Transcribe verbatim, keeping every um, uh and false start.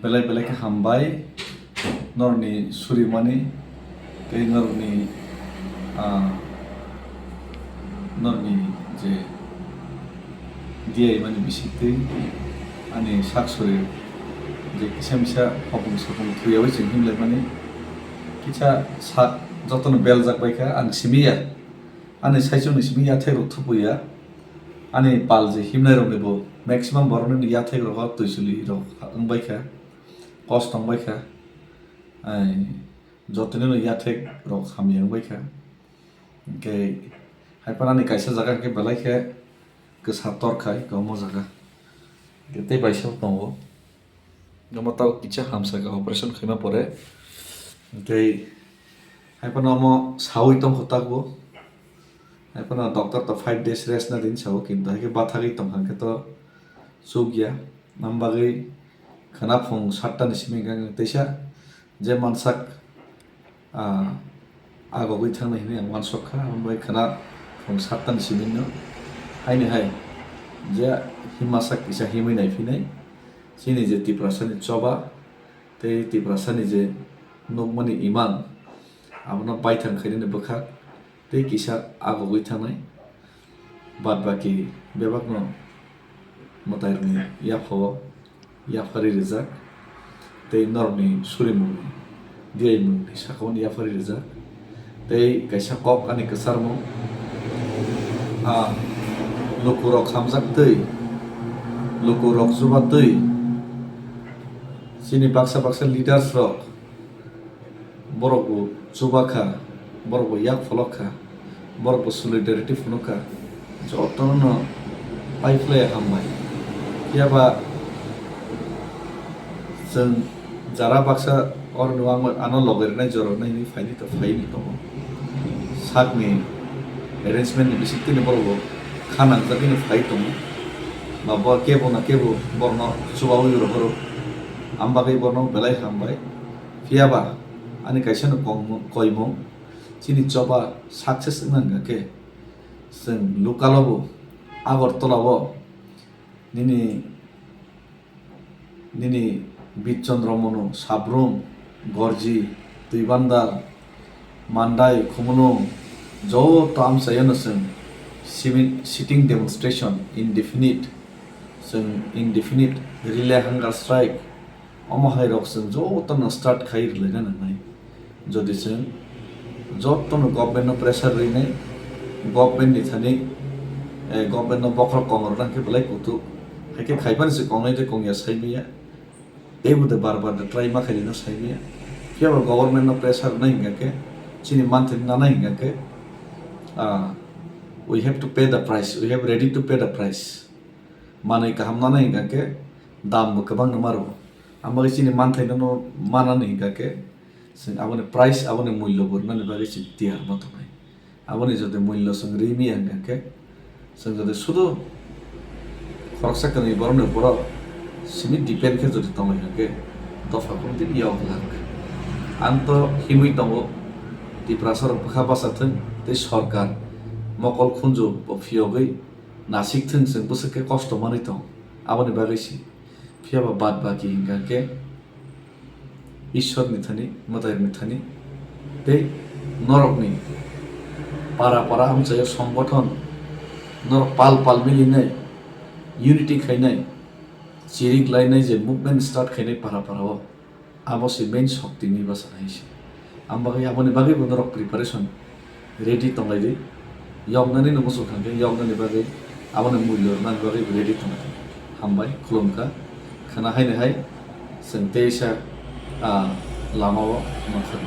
Belai belai khe hambai norokni surimani tei norokni, ah, norokni je diyaimani bisingtwi ani sak suri je kisa misa hopung sopung thwiyaui chwng himlaimani kisa sak jotono beljak baikha ang simi ya. Ani saichungni simi yathai rok thupu ya. Ani pal je himnai rokni bo maximum borokni yathai rok twi chwlwi rok wng baikha, kos tong baikha. Ai, jotono yathai rok hamya wng baikha. Hwnkhe hai phano ani kaisa jaga hwnkhe belai khe kwsa tor khai kwbangma jaga. Hwnkhe tei baisa tongo. Omo tabuk kisa hamsa khe operation khaima pore. Tei hai phano omo saui tongkho tabuk. Hai phano doctor to five days rest na din sao, kintu hai khe bathagwi tongkha hwnkhe to chukya. Am bagwi khwna phung satta ni simi hwnkhe ang teisa je mansak, ah, agogwi thangnai hinwi ang uansuk kha, abo bai khwna phung satta ni simi no haini hai je himma sak kisa himwi naiphinai chini je Tiprasa ni choba tei Tiprasa ni je nukmani imang abono baithang khainani bwkhak tei kisa agogwi thangnai. Bad baki bebakno mwtairokni yaphao yapharwi rijak tei norokni surimungni diyaimungni sakao yapharwi rijak. Tei kaisa kok ani kwcharmung, ah, lukurok hamjaktwi, lukurok chubatwi, chini baksa baksa leaders rok, borok bo chuba kha, borok bo yak pholok kha, borok bo solidarity phunuk kha, jotono no pai phlai hambai. Phiya ba chwng jara baksa oro no ang ano loge rwnai jora rwnai hinwi phaini to phaini tongo. Sakni arrangement ni bisingtwi ni borok bo kha nangjagwi no phai tongo. Ba bo kebo na kebo borokno chubaui rw phuru. Am bagwi borokno belai hambai. Phiya ba ani kaisa no kongmung-, koimung, chini choba success wngna hwnkha khe, chwng local o bo, Agartala o, nini, nini Bidchandra Manu, Sabrum, Gorji, Twibandal, Mandai, Khumulwng, joto amchaio no chwng simi-, sitting demonstration, indefinite, chwng indefinite relay hunger strike, omo hai rok chwng jotono start khai rwlaina nangnai. Jodi chwng jotono government no pressure rwinai, government ni thani, eh, government no bokhorok kong rwna khe belai kutuk. Hai khe khaipani se kongnai de kongya sai manya. Teibo de bar bar de try ma khailino sai manya. Phiya bo government no pressure rwnai hingka khe, chini manthai nana hingka khe, ah, we have to pay the price, we have ready to pay the price. Manwi kaham nana hingka khe, dam bo kwbang no maro. Amo chini manthai no manani hingka khe, chwng aboni price, aboni mullo bo rwnani bagwi chwng tiyar ma tongnai. Aboni jodi mullo chwng ri manya hingka khe, chwng jodi sudu khoroksa kwnwi borokni borok simi depend khe jodi tongwi hingka khe, dopha kung tini yok lak. Ang to himwi tongo, Tiprasa rok bwkha bacha thwng tei sorkar mokol khunju bo phiyogwi nasik thwng chwng bwswk khe kosto manwi tong, aboni bagwi se. Phiya ba bad baki hingka khe Ishwar ni thani, mwtai ni thani, tei norok ni para para amchai songgothon, norok pal pal milinai, unity khainai, chirik lainai je movement start khainai para para o, abo se main shokti ni bwsa hai se. Ang bagwi aboni bagwi bo norok preparation ready tonglai di. Yoknani no muchung thang khe yoknani bagwi aboni mulyo rwnani bagwi ready tonglai di. Hambai, khulumkha. Khwna haini hai chwng teisa, ah, lama o mankha.